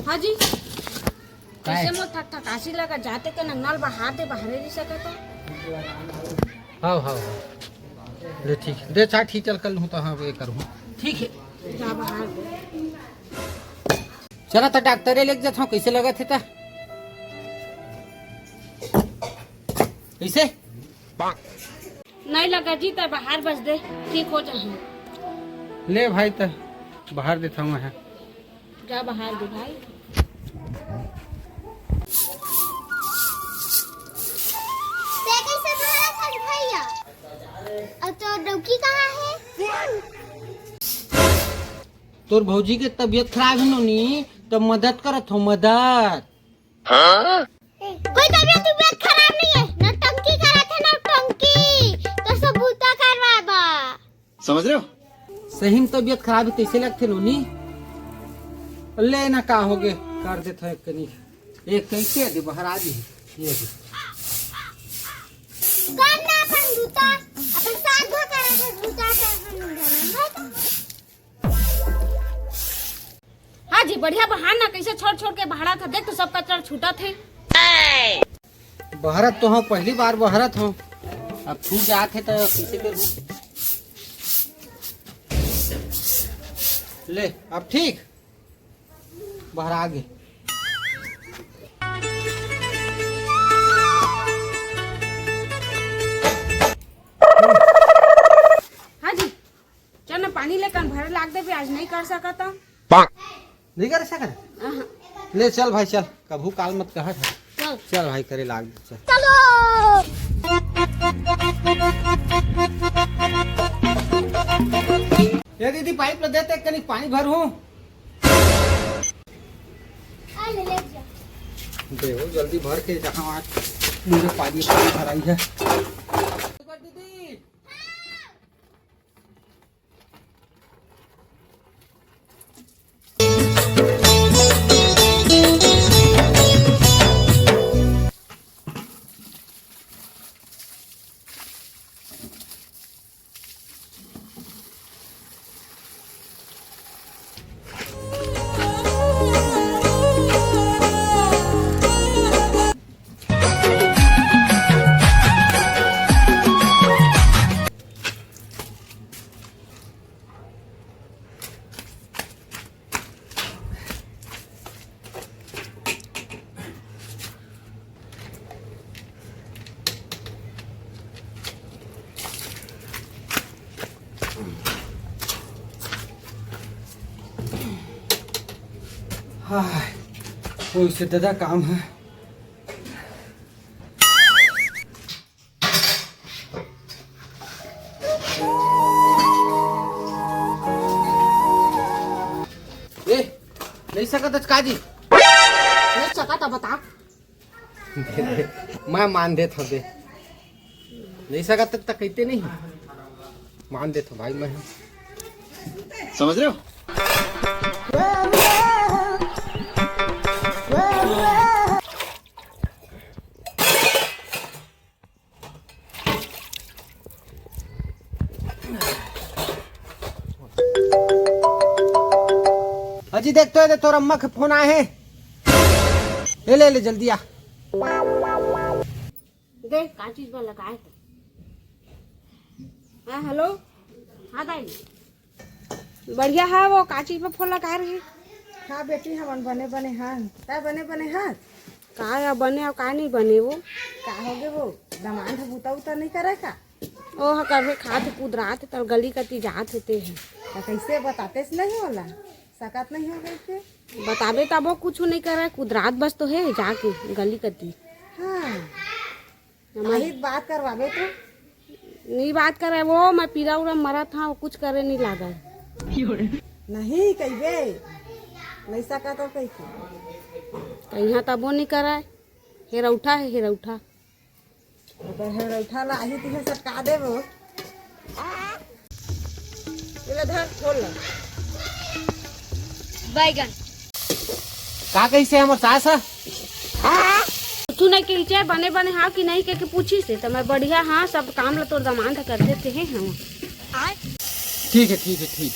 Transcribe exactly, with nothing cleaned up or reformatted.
हाँ जी। काय? कैसे मोर थकथकासी लगा जाते के नंगनाल बहार दे, बहारे नहीं सकत हो। हाँ, हाँ, हाँ। ले ठीक है। दे चार ठीक चल कर लूँ तो हाँ, ये करूँ। ठीक है। जा बहार दे। चला तो डॉक्टरे लेके जात हूँ, कैसे लगत हे ता? कैसे? नहीं लगा जी, त बहार बस दे, ठीक हो जाही। ले भाई, त बहार देत हूँ मैं। जा बहार दे भाई। ते कैसे बहार था भैया? और तो डौकी कहाँ है? तोर भौजी के तबीयत खराब है नोनी, त मदद करत हो, मदद। कोई तबीयत तबीयत खराब नहीं है, नौटंकी करत है, नौटंकी। तो सबूता करवाबा। समझ रहे हो? सही में तबीयत खराब है, कैसे लगथे नोनी? ले ना, का होगे, कर देत हो एक कनी। एक कनी के दे, बहार आ जी। ये दे। कर ना अपन बूता, अपन साथ भा करे के बूता कर अपन घर में। हाँ जी, बढ़िया बहार ना, कैसे छोड़ छोड़ के बहारत हे, देख तो सब कचरा छूटत हे। बहरत तो हूँ, पहली बार बहरत हूँ, अब छूट जात हे तो कैसे करूँ? ले, अब ठीक, बहर आ गे। हाँ जी, चल ना पानी ले, कन भरे लाग देबे, आज नहीं कर सकत हूँ। नहीं कर सकत? अहाँ। ले चल भाई चल, कभू काल मत कहत है। चल। चल भाई करे लाग दे, चल। चलो। ये दीदी पाइप ला देते, कनी पानी भर हूँ। आ ले, ले जा। दे हो जल्दी भर के, जहाँ आज मेरे पानी पानी भराई है। दीदी। हाँ, कोई से दादा काम है। ए, नहीं सकत हच का जी? नहीं सकत ह, बता। मैं मान देत हूँ दे। नहीं सकत त कहते नहीं। मान देत हूँ भाई मैं। समझ रहे हो? अजी देख तो, ये दे तोर अम्मा के फोन आए हे। ले, ले, ले, जल्दी आ। देख, का चीज बर लगाए हे? हाँ, हेलो। हाँ, दाई। बढ़िया हे वो, का चीज बर फोन लगाए रहे? हाँ बेटी, हमन बने बने हन। तैं बने बने हस? का या बने अउ का नहीं बने वो? का होगे वो? दमांद ह बूता उता नहीं करे का? ओ ह करबे खात कुदरात त गली कती जात हे ते ह। त कैसे बतातेस नहीं ओला? सकत नहीं हो गई के? बताबे तबो कुछु नहीं करे, कुदरात बस तो हे जाके गली कती। हाँ। हमर आही त बात करवाबे तो। नहीं बात करे वो, मैं पीरा उरा मरत हूँ, कुछ करे नहीं लागे। नहीं कहिबे, नहीं सकत हो कही के। कहीं तबो नहीं करे, हेरौठा है हेरौठा। ओकर हेरौठा ला आही तिहे सटका देबो। ये ले धर, खोल ले। बैगन। का कहिसे हमर सास ह? कुछु नहीं कहिसे, बने बने हाँ कि नहीं कह के पूछिसे, त मैं बढ़िया हाँ, सब काम ला तोर दमांद कर देते हैं हम। ठीक है, ठीक है, ठीक।